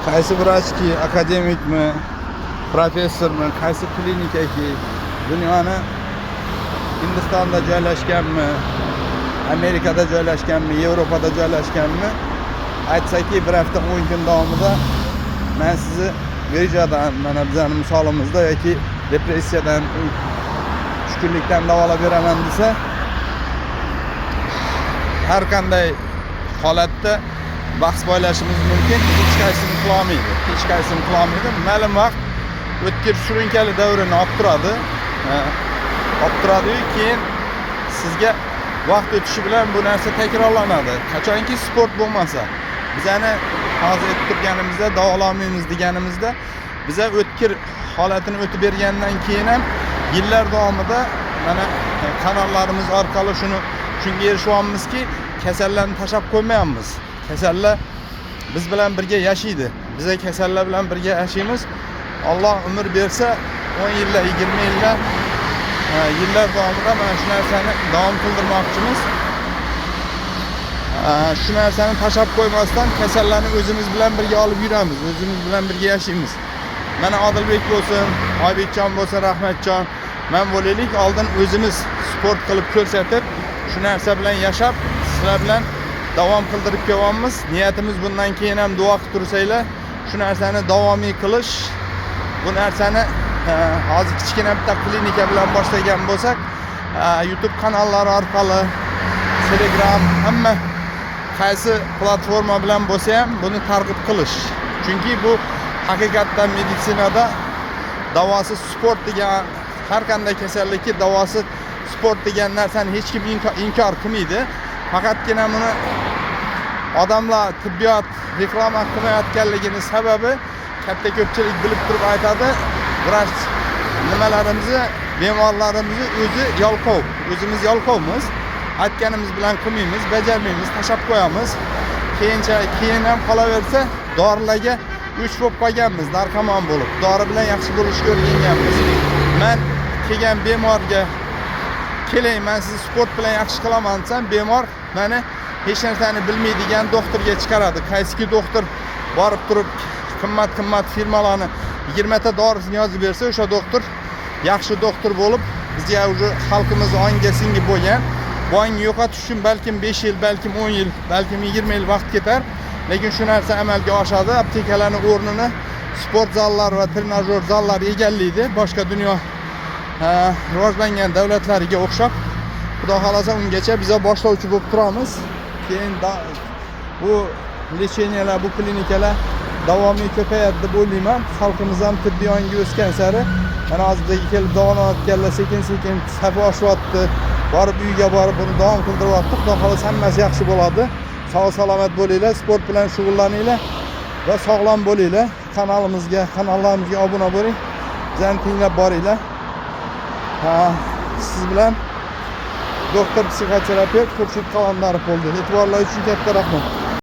Qaysi vrachki, akademikmi, professormi, qaysi klinikaki, dunyoni Hindistonda joylashganmi, Amerikada joylashganmi, Yevropada joylashganmi, aytsaki, bir hafta 10 kun davomida man sizni грыжа dan, mana bizani misolimizda, yoki depressiyadan, tushkunlikdan davolab beraman desa, har qanday holatda bahs boylashimiz mumkin, hech qaysini qilolmaydi, hech qaysini qilolmaydi. Ma'lum vaqt o'tkir surunkali davrini olib turadi. Ha, olib turadiyu, keyin sizga vaqt o'tishi bilan bu narsa takrorlanadi, qachonki sport bo'lmasa. Bizani hozir aytib turganimizda, davololmaymiz deganimizda, biza o'tkir holatini o'tib bergandan keyin ham yillar davomida mana kanallarimiz orqali shunga erishyapmizki, kasallarni tashlab qo'ymayapmiz. Kasallar biz bilan birga yashaydi, biza kasallar bilan birga yashaymiz. Alloh umr bersa, 10 yillar, 20 yillar, yillar davomida mana shu narsani davom qildirmoqchimiz. Shu narsani tashlab qo'ymasdan, kasallarni o'zimiz bilan birga olib yuramiz, o'zimiz bilan birga yashaymiz. Mana Odilbek bo'lsin, Oybekjon bo'lsin, Rahmatjon, man bo'laylik, oldin o'zimiz sport qilib ko'rsatib, shu narsa bilan yashab, sizlar bilan davom qildirib kelyapmiz. Niyatimiz bundan keyin ham, duo qilib tursanglar, shu narsani davomiy qilish. Bu narsani hozir kichkina bitta klinika bilan boshlagan bo'lsak, YouTube kanallari orqali, Telegram, hamma qaysi platforma bilan bo'lsa ham buni targ'ib qilish, chunki bu haqiqatdan meditsinada davosi sport degan, har qanday kasallikka davosi sport degan narsani hech kim inkor qilmaydi. Faqatgina buni odamlar, tibbiyot reklama qilmayotganligini sababi, katta ko'pchilik bilib turib aytadi, vrach nimalarimizni, bemorlarimizni o'zi yalqov, o'zimiz yalqovmiz, aytganimiz bilan qilmaymiz, bajarmaymiz, tashlab qo'yamiz. Keyincha keyin ham qolaversa, dorilarga o'ch bo'lib qolganmiz, narkomon bo'lib, dori bilan yaxshi bo'lishga o'rganganmiz. Man kelgan bemorga "Keling, man sizni sport bilan yaxshi qilaman" desam, bemor mani hech narsani bilmaydigan doktorga chiqaradi. Qaysiki doktor borib turib qimmat qimmat firmalarni 20 ta dorisini yozib bersa, o'sha doktor yaxshi doktor bo'lib, bizga уже xalqimiz ongiga singib bo'lgan. Bu ongni yo'qotish uchun balkim 5 yil, balkim 10 yil, balkim 20 yil vaqt ketar, lekin shu narsa amalga oshadi. Aptekalarni o'rnini sport zallar va trenajyor zallar egallaydi, boshqa dunyo rivojlangan davlatlariga o'xshab. Xudo xohlasa, ungacha biza boshlovchi bo'lib turamiz. Keyin bu лечения lar, bu klinikalar davomiy ko'payadi deb o'ylayman, xalqimiz ham tibbiy ongi o'sgan sari. Mana hozir bizga kelib davolanayotganlar sekin sekin safi oshyapti, borib uyga borib buni davom qildiryapti. Xudo xohlasa, hammasi yaxshi bo'ladi. Sog' salomat bo'linglar, sport bilan shug'ullaninglar va sog'lom bo'linglar. Kanalimizga, kanallarimizga obuna bo'ling, bizani tinglab boringlar. Ha, siz bilan doktor psixoterapevt Xurshid Qalandarov bo'ldi. E'tiborlar uchun katta rahmat.